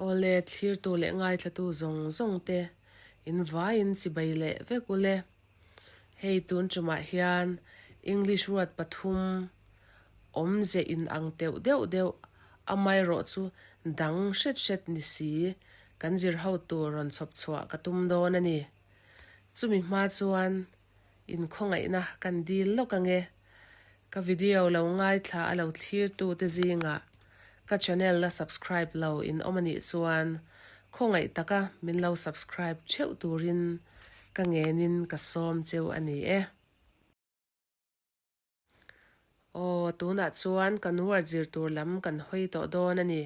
Awle, thlirtu leh ngaithlatu zawng zawng te in vaiin chibai leh vek ule. Hei tun tumah hian English word pathum awmze in ang teuh deuh deuh amaherawh chu dang hret hret ni si kan zir ho tur rawn chhawp chhuah ka tum dawn a ni. Chumi hma chuan Inkhawngaihna kan dil lawk ange. Ka video lo ngaithla a lo thlir tu te zingah ka channel la subscribe lo in awm anih chuan khawngaih taka min lo subscribe theuh turin ka ngenin ka sawm cheu a ni e. Aw, tunah chuan kan word zir tur lam kan hawi tawh dawn a ni.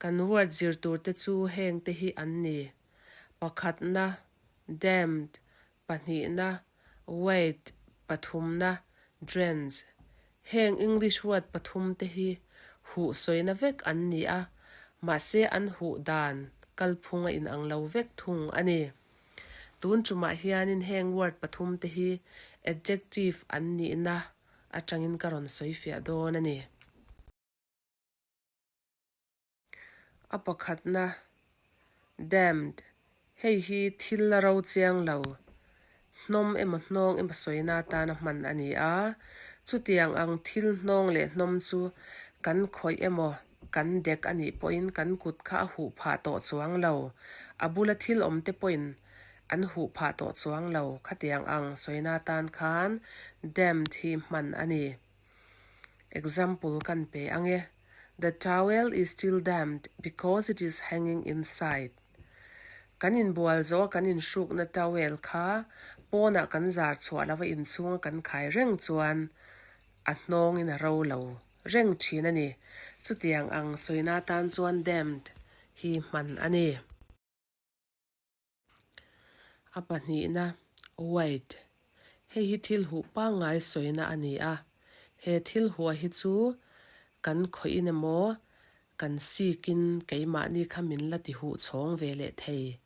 Kan word zir tur te chu heng te hi an ni, pakhatna, damned, pahnihna, wait, pathumna, drench. Heng English word pathum te hi huh sawina vek an ni a, mahse an huh dan kalphung a inang lo vek thung a ni. Tun tumah hianin heng word pathum te hi adjective an nihna atangin ka rawn sawi fiah dawn a ni. A pakhatna, damned, hei hi thil la ro chiang lo, hnawm emaw hnawng emaw sawina atana hman a ni a. Chutiang ang thil hnawng leh hnawm chu kan khawih emaw Kan dek a nih pawhin kan kut kha a huh phah tawh chuang lo. A bula thil awm te pawhin an huh phah tawh chuang lo. Khatiang ang sawina tan khan damned hi hman a ni. Example kan pe ang e, The towel is still damned because it is hanging inside. Kan inbual zawh a kan inhrukna towel kha pawnah kan zar chhuah lova inchhunga kan khai reng chuan a hnawngin a ro lo. Reng thin a ni. Chutiang ang sawina tan chuan damned hi hman a ni. A pahnihna, wait. Hei hi thil huh pangngai sawina a ni a. He thil huah hi chu kan khawih in emaw, kan sikin keimahni kha min la ti huh chhawng ve leh thei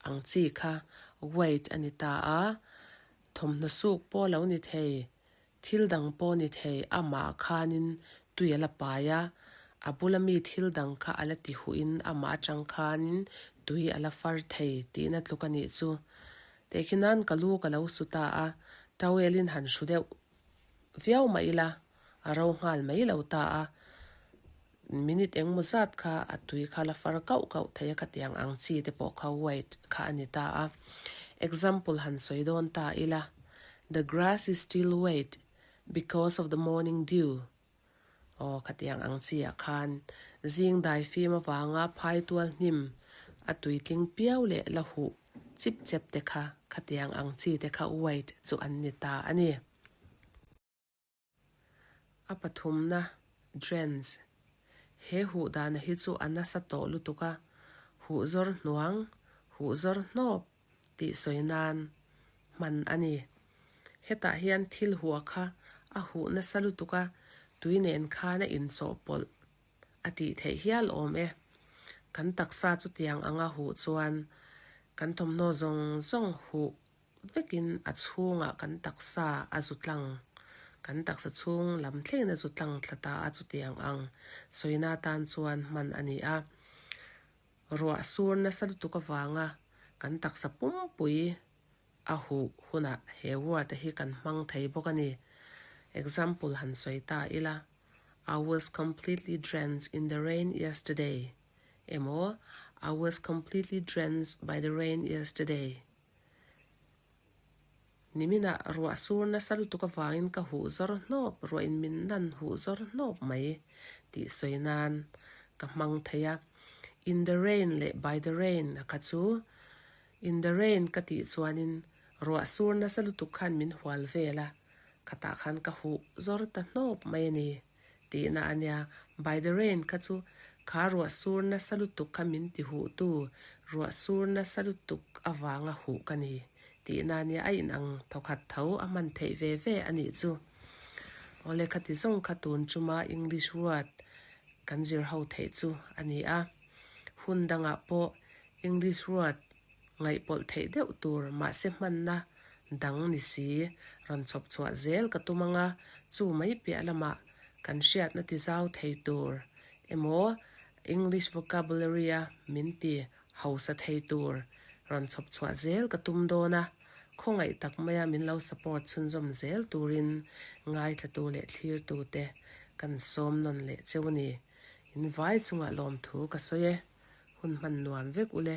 ang chi kha wait a ni ta a. Thawmhnaw suk pawh lo ni thei, Thil dang pawh ni thei, amah khanin tui a la pai a, a bula mi thil dang kha a la ti huhin amah atang khanin tui a la far thei tihna tluk a nih chu. Tehkhinan ka lu ka lo su ta a, towel in han hru deuh viau mah ila a ro nghal mai lo ta a, minute engmaw zat kha a tui kha la far kauh kauh thei a khatiang ang chi te pawh kha white kha a ni ta a. Example han sawi dawn ta ila, The grass is still wet because of the morning dew. Aw khatiang ang chi ah khan zing dai fim avanga phai tual hnim a tui tling piau leh la huh chip chep te kha khatiang ang chi te kha white chu an ni ta a ni. A pathumna, Drench, He huh dana hi chu a nasa tawh lutuk a, huh zawr hnuang, huh zawr hnawp tih sawi nan hman a ni. Hetah hian thil hua kha a huh nasa lutuk a, tui nen khan a inchawhpawlh a tih theih hial awm e. Kan taksa chutiang anga huh chuan kan thawmhnaw zawng zawng huh Vekin a chhungah kan taksa a zu tlang, kan taksa chhung lam thlengin a zu tlang thla ta a chutiang ang sawina atan chuan hman a ni a. Ruah sur nasa lutuk avanga kan taksa pumpui a huh hunah he word a hi kan hmang thei bawk a ni. Example han sawi ta ila, I was completely drenched in the rain yesterday emaw I was completely drenched by the rain yesterday. Niminah ruah sur nasa lutuk avangin ka huh zawr hnawp, ruahin min nan huh zawr hnawp mai tih sawi nan ka hmang thei a. In the rain leh by the rain a kha chu in the rain ka tih chuanin ruah sur nasa lutuk khan min hual vel a, khatah khan ka huh zawr ta hnawp mai a ni. Tihna a nia, by the rain kha chu kha ruah sur nasa lutuk kha min ti huh tu, ruah sur nasa lutuk avanga huh ka ni tihna a nia, a inang thawkhat tho a hman theih ve ve a nih chu. Awle khati zawng kha tun chuma English word kan zir ho theih chu a ni a, hun dangah pawh English word ngaihpawlh theih deuh tur mahse hmanna dang ni si rawn chhawp chhuah zel ka tum anga chu mai piah lamah kan hriatna ti zau thei tur emaw. English vocabulary a min ti hausa thei tur rawn chhawp chhuah zel ka tum dawn a, khawngaih tak maia min lo support chhunzawm zel turin ngaithlatu leh thlirtute kan sawm nawn leh cheu a ni. In vai chungah lawmthu ka sawi e. Hun hman nuam vek ule.